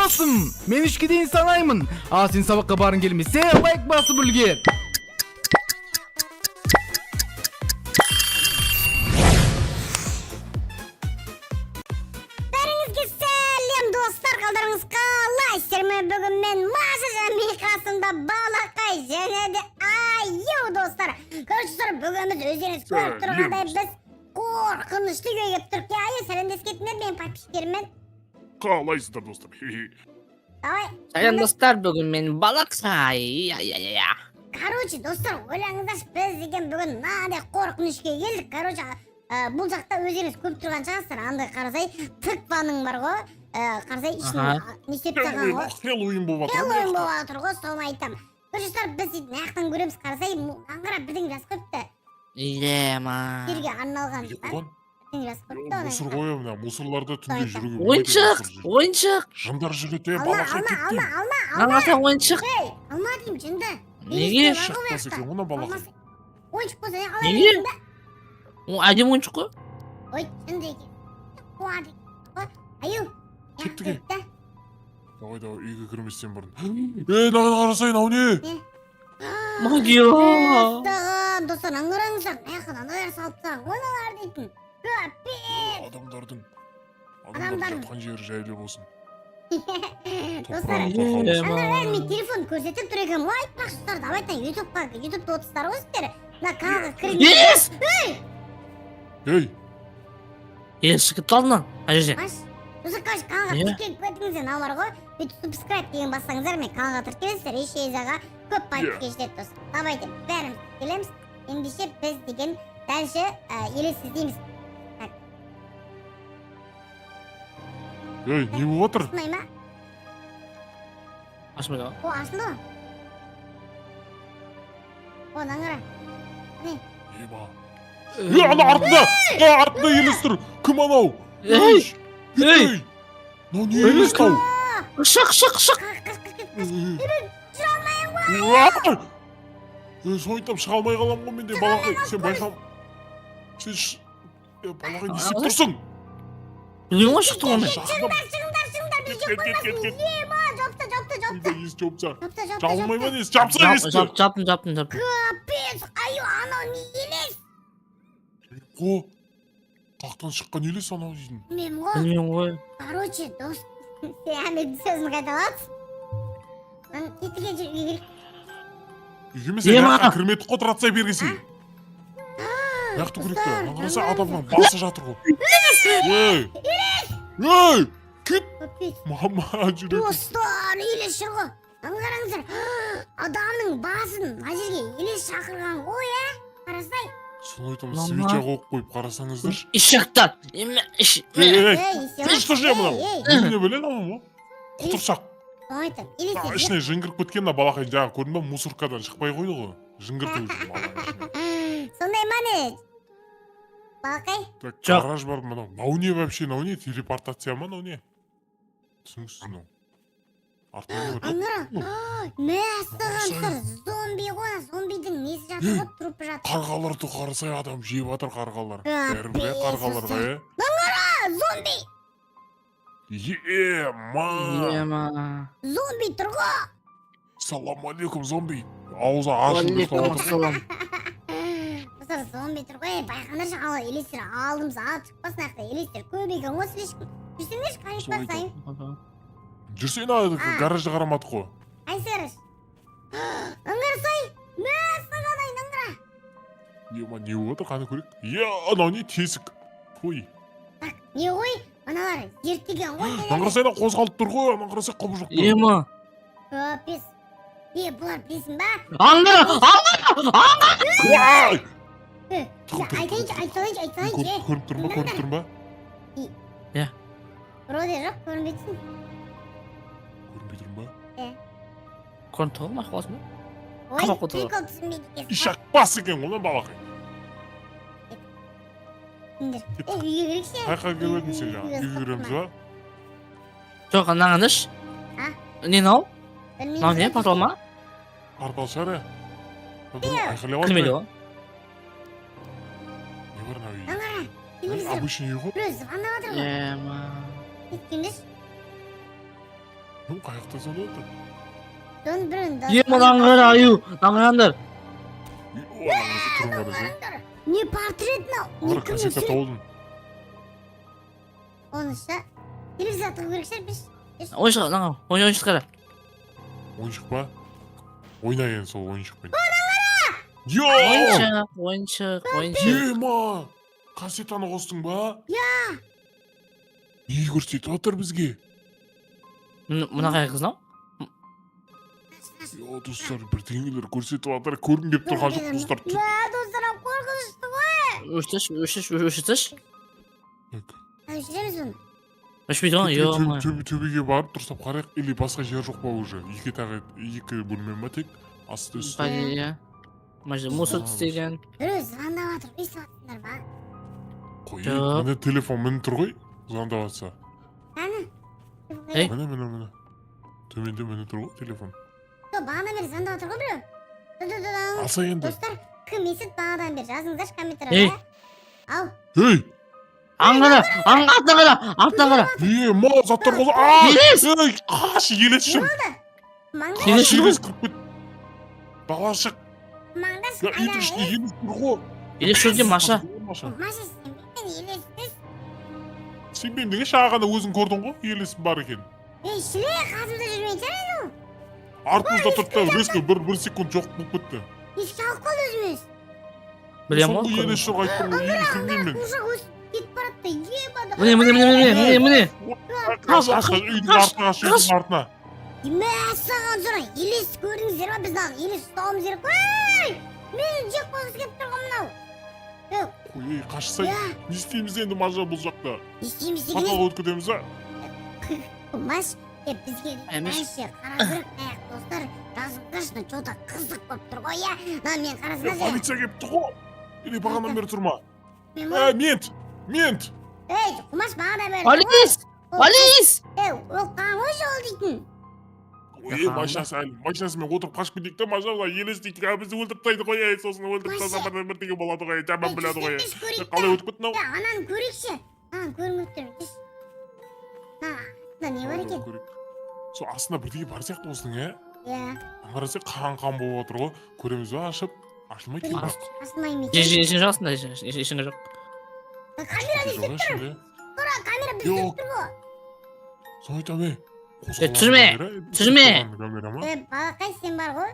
Досым, мен 3-ке дейін санаймын. Ал сен сабаққа барғың келмесе, лайк басып үлгер. Бәріңізге сәлем, достар! Қалдарыңыз қалай? Сіздермен бүгін мен, Маша, және қасымда Балақай және де Аю. Достар, короче, достар, бүгін біз, өздеріңіз көріп Сәлем, тұрғандай, біз қорқынышты үйге келіп тұрмық. Иә, Аю, сәлемдесіп кетіңдер менің подписчиктеріммен. Қалайсыздар, достар? Давай. Сәлем, достар, бүгін мен, Балақай. Я я я я. Короче, достар, ойлаңыздаршы, біз деген бүгін мынандай қорқынышқа келдік. Короче, бұл жақта өздеріңіз көріп тұрған шығарсыздар, андай, қарасай, тыкваның бар ғой, қарасай, ішін не істеп тастаған ғой. Хэллоуин болып жатыр. Хэллоуин болып жатыр ғой, соны айтамын. Короче, достар, біз сөйтіп мына жақтан көреміз, қарасай, мынаны қара, бірдеңе жазып қойыпты. Ема. Жерге арналған Не ба? қойған? Бірдеңе жазып қойыпты оны. Мусор ғой, мына мусорларда түнде Айтам. жүруге болмайды. Ойыншық, Мусор жүр. ойыншық. Жындар жүреді, Алма, балақай, алма, кет алма, деймін. алма, алма. Маған ойыншық. Ей, алма деймін, жынды. Неге? Елестер бар ғой бұл Шықпас жақта. екен ғой мына балақай. Ойыншық болса, не ала Неге? бересің ба? О, әдемі ойыншық қой. Ой, жынды екен, қуады екен ғой. Аю, Кеттік, ей. да. Давай, давай, үйге кірместен бұрын. Ей, мынаған қарасай, мынау не? Могила. Мәссаған, достар, мынаны қараңыздар, мына жаққа мынандайлар салып тастаған ғой мыналар дейтін. Капец. Адамдардың Адамдардың. жатқан жері жайлы болсын. Достар, Топырағы торқа болсын. ана мен телефон көрсетіп тұр екенмін ғой, айтпақшы. Достар, давайте ютубқа, ютубта отырсыздар ғой сіздер, мына каналға кіріңіздер. Елес! Ей, Елес шығып кетті алдынан. Ана жерде. Аш, достар, короче, каналға Не? тіркеліп кетіңіздер. Мынау бар ғой, бүйтіп subscribe деген бассаңыздар, мен каналға тіркелесіздер, ешезаға көп подписчик жетеді. Достар, давайте бәріміз тіркелеміз. Ендеше біз деген дальше елес іздейміз. ей, не болып жатыр? Ашылмай ма? Ашмайды ғой. О, ашылды ғой. О, мынаны қара. Ема. Ей, ана артында, ана артында елес тұр. Кім анау? Ей! Ей! Ей! Мынау не елес мынау? Шық, шық, шық. Қаш, қаш, қаш, қаш. Ей, соны шыға алмай қаламын ғой мен де, балақай. Сен байқам. Сен е, балақай, не істеп тұрсың? Білмеймін ғой, шықты ғой мен. Жақындап. Шығыңдар, шығыңдар, біз Кет, жеп кет, кет, қоймасын. кет. Ема, жапты, жапты, жапты. Ойбай, есік жауып таста. Жапты, жапты, Жабылмай ма жапты. несі? Жапса есікті. Жаптым, жаптым, жаптым. Капец, аю, анау не елес? Қо. Қақтан шыққан елес анау дейтін. Білмеймін ғой. Білмеймін ғой. Короче, дос, сен Әмірдің сөзін қайталап. Кеткен жер, үйге кірейік. Үйге емес, Ема. мына кірмедік қой, тұра тұрсай бергесей. Мына көрейік те. Мына қараса, адамның басы жатыр ғой. Ей! Ей! Кет! Капец. Мама, жүрегім. Достар, елес жүр ғой. Мынаны қараңыздар. Адамның басын мына жерге елес шақырған ғой, ә? Қарасай. Соны айтамын, Мама. свеча қойып қойып қарасаңыздаршы. Шықты. Еме, іш. Ей, ей, Ей, ей, что же мынау? Ей, Немене біле мынау ма? Құтыршақ. айтам. Елес. А, ішіне жын кіріп кеткен мына балақай, жаңа көрдің ба, мусоркадан шықпай қойды ғой. Жын кірді өзі баланың ішіне. Сондай ма, не? Балақай? Так, Жоқ. гараж бар мынау. Мынау не вообще, мынау не? Телепортация ма, мынау не? Түсініксіз мынау. Артында не бар? Аңғара. Мәссаған, достар, зомби ғой, зомбидің несі жатыр ғой, трупы жатыр. Қарғаларды қарасай, адам жеп жатыр қарғалар. Бәрі біле Капец, қарғаларға, достар. е? А, зомби! Ема! Ема. Зомби тұр ғой. Салам алейкум, зомби. Аузы ашылып Уалейкум ұйықтап отыр. ассалам. Достар, зомби тұр ғой. Ей, байқаңдаршы, ал елестер алдымызға алып шықпасын, аяқта елестер көп екен ғой слишком. Жүрсеңдерші, қай Солай барсайын. Жүрсең, ана А. гаражды қарамадық қой. Қайсы гараж? Аңғарсай! Мәссаған, ай, аңғара. Ема, не болып жатыр, қане көрейік. Е, анау не, тесік. Қой. Так, не ғой? Мыналар зерттеген ғой. Мына қарасай, ана қозғалып тұр ғой, ана қарасай, құбыжық тұр. Ема. Капец. Е, бұлар білесің ба? Аңғара, аңғара, аңғара. Уай! Е, Тұр, тұр, айтайыншы, тұр. айта салайыншы, айта салайыншы. Көріп көріп тұр ма, көріп тұр ма? Вроде жоқ, көрінбей тұрсың. Көрінбей тұр ма? Көрініп тұр ғой, мақұл ба? Ой, Қамап қойды ғой. прикол түсінбейді екенсің. Ишак бас екен ғой мына балақай. Түсіндір. Е, үйге кірейікші. Қай жаққа келіп едің сен жаңа? Үйге кіреміз ба? Жоқ, анаған іш. А? Не мынау? Білмеймін. Мынау не, портал ма? Портал шығар, е. Айқайлап Кірмейді жатыр. ғой. Не бар мынау үйде? Аңғара, телевизор Обычный үй ғой. біреу звондап жатыр ғой. Ема. Кеткендерші. Кім қай жақта звондап отыр? Соның біреуін Е, мынаны қара, аю, мынаны қараңдар. Е, ана қараса, түрін қараса. Не портрет мынау? Не Қара, кімнің кассета сурет? тауылдым. Оны ша. Телевизор тығу керек шығар біз. Ойыншық, мынаны қара, ойыншық қара. Ойыншық па? Ойна енді сол ойыншықпен. Йо! Ойыншық, ойыншық, ойыншық. Ема! Кассетаны қостың ба? Иә. Не көрсетіп отыр бізге? Мына қай қыз мынау? Йо, достар, бірдеңелер көрсетіп жатыр. Көргім келіп тұрған жоқ, достар. Мә, достар, қорқынышты ғой. Өшірші, өшірші, өшірші. Так. Өшіреміз оны. Өшпейді ғой, ё-моё. Төбеге барып дұрыстап қарайық, или басқа жер жоқ па уже? Екі тағы екі бөлме ма тек? Асты үсті. По идее. Мына жерде мусор тастеген. Біреу звондап жатыр, естіп жатсыңдар ма? Қой, Жоқ. міне телефон міне тұр ғой, звондап жатса. Әні. Ей. Міне, міне, міне. Төменде міне тұр ғой телефон. Сол бағанадан бері звондап жатыр ғой біреу. Ду-ду-ду-ду. Алса енді. Достар, кім естіді бағанадан бері жазыңыздаршы Ей. комментарияға. Ау, Ей! Аңға қара, аңға артына қара, артына қара. Е, ма, заттар қозы. А! Елес! Ей, қаш, елес жүр. маңдаш, Елес Қаш, жүр ғой. елес кіріп кет. Дала шық. маңдаш, Я, үйдің ішінде елес тұр ғой. Елес жүр де, Маша. Маша. Маша, сенбеймін, елес Сенбеймін деген шаға ғана өзің көрдің ғой, елес бар екен. Ей, шіле, қасымда жүрмей шығар. Артымызда тұрды да резко бір секунд жоқ болып кетті. Есік жабылып қалды өзіміз. Білем ғой. Соңғы елес жоқ айттым ғой, елес кірмеймін мен. Қуыршақ өсіп кетіп баратты, ебады. Міне, міне, міне, міне, міне, міне. Қаш, Қаш, қаш, үйдің қаш, артына қаш, қаш. үйдің артына. Мәссаған, сұра, елес көрдіңіздер ма? Біз мынаны елес ұстауымыз керек. Ей, мені жеп қойғысы келіп тұр ғой мынау. Қой, ей, қашсай. Иә, Не істейміз енді Мажа бұл жақта? не істейміз деген Порталға өтіп кетеміз ба? Маш, е, бізге Әмеш. әнші қарау керек аяқ, достар, жазыңдаршы, мына чё-то қызық болып тұр ғой, иә. Мына мен Е, қарасаңыз, полиция келіпті ғой. Или бағанадан бері тұр ма? мен Ә, мент! Мент! Ей, Құмаш бағана бері. Полис! Полис! Ей, ол қаңғы жол дейтін. Ой, машинасы әлі, машинасымен отырып қашып кетейік та, машина мына елес дейтін, а бізді өлтіріп тастайды ғой, ей, сосын өлтіріп Маша. тастаса бір бірдеңе болады ғой, жаман біледі ғой. Түс, көрейік Қалай өтіп кетті мынау? та. Ананы көрейікші. Ананы көргім келіп тұр. Түс. Мына астында не бар екен? Көрейік. Сол астында бірдеңе бар сияқты осының, ә? Иә. Ана қарасай қан қан болып отыр ғой. Көреміз ба ашып? Ашылмайды екен бірақ. Ашылмай ма екен? Ештеңе жоқ астында, ештеңе жоқ. Камера не Жоқ, істеп тұр? ішінде. Тұра, камера бізді Жоқ. тұр ғой. Соны айтамын, ей. Е, түсірме, түсірме. Камера ма? Е, балақай сен бар ғой.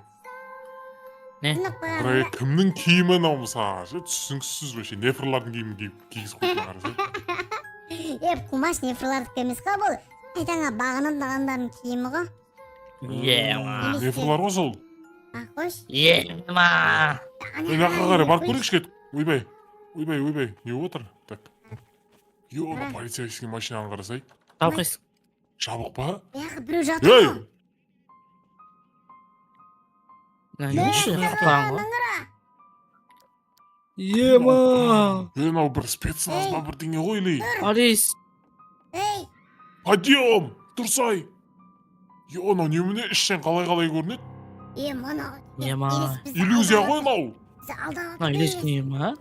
Не? Сынып қойған Қара, ей, кімнің киімі мынау мысалы ше? Түсініксіз вообще. Нефрлардың киімін киіп кигізіп қойған қарасай. Е, Құмаш нефрлардікі емес қой бұл. Шайтанға бағынатын адамдардың киімі ғой. Ема. Емес. Нефрлар ғой сол. А, қойшы. Ема. Ана Ей, мына жаққа қарай барып көрейікші. көрейікші кет. Ойбай. Ойбай, ойбай. Не болып отыр? Так. Е, ана полицейский машинаны қарасай. Жабық есік. Жабық па? Бұяққа біреу жатыр Ей! ғой. Мына не үшін Мәссаған, қақпаған ғой? мына қара. Ема. Ей, мынау бір спецназ ба бірдеңе ғой или? Полис. Ей, Подъем! Тұрсай! Е, анау немене іштен қалай-қалай көрінеді? е, мынау. Ема. Елес бізді Иллюзия алдап ғой мынау. Бізді алдап Мына отыр елес елес. не ма?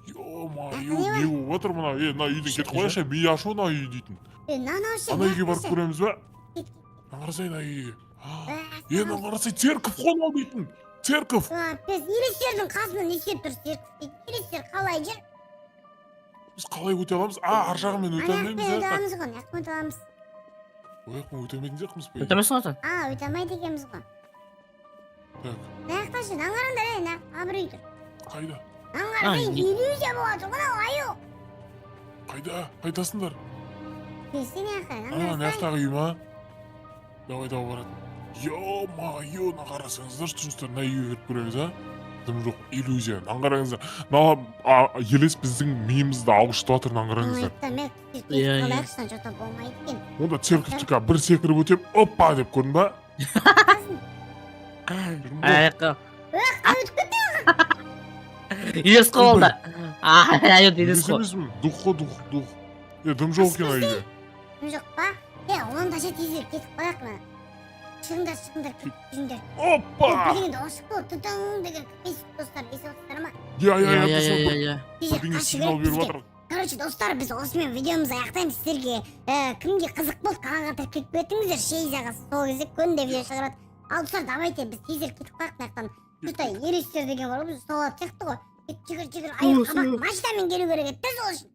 Ё-моё, не болып жатыр мына? Е, мына үйден кетіп қояйыншы, ми ашу мына үй дейтін. Е, мынау ше, Ана үйге мына барып ше. көреміз ба? Кет, кет. Ана қарасай ана үйге. Ә, Е, мына қарасай церковь қой мынау дейтін. Церковь. Капец, елестердің қасында не істеп тұр церковь дейді. Елестер қалай жүр? Біз қалай өте аламыз? А, ар жағымен өте Ана алмаймыз, жақпен өте ә? аламыз ғой, мына жақпен өте аламыз. Ол жақпен өте алмайтын сияқтымыз ба? Өте алмайсың ғой сен. А, өте алмайды екенбіз ғой. Так, Мына жақта ше, мынаны қараңдар, ей, мына жақта бір үй тұр. қайда? Мынаны қарасай, А, иллюзия болып жатыр ғой мынау аю. Қайда? Қайдасыңдар? Келсene жаққа, А, мынаны мына қарасай. жақтағы үй ма? Давай, давай барады. Ё-моё, мына қарасаңыздаршы, достар, мына үйге кіріп көреміз, а? Дым жоқ, иллюзия. Мынаны қараңыздар. Мына елес біздің миымызды ауышытып жатыр, мынаны қараңыздар. Иә, иә. Қалайықшы, что-то болмайды екен. Онда церковьтікі бір секіріп өтем, опа деп көрдің ба? Жүрмін ғой. Аяққа. Өтіп кетті. Елес қой ол да. Аю елес Елес қой. емеспін, дух қой, дух, дух. Е, дым жоқ екен үйде. Дым жоқ па? Е, онда ше тезірек кетіп қалайық мына. Шығыңдар, шығыңдар, кетіп жүріңдер. Опа! Бірдеңе дауыс шықты ғой, тытың деген капец, достар, естіп отырсыздар ма? Иә, иә, Иә, иә, иә, достар, иә, иә. Тезірек бірдеңе қашу сигнал керек беріп бізге. жатыр. Короче, достар, біз осымен видеомызды аяқтаймыз. Сіздерге кімге қызық болды, каналға тіркеліп кетіңіздер. Шейзаға сол кезде күнде видео шығарады. Ал, достар, давайте біз тезірек кетіп қалайық мына жақтан. Что елестер деген бар ғой, біз ұстап алатын сияқты ғой. Кет, жүгір, жүгір. Ай, қабақ, машинамен келу керек еді да сол үшін.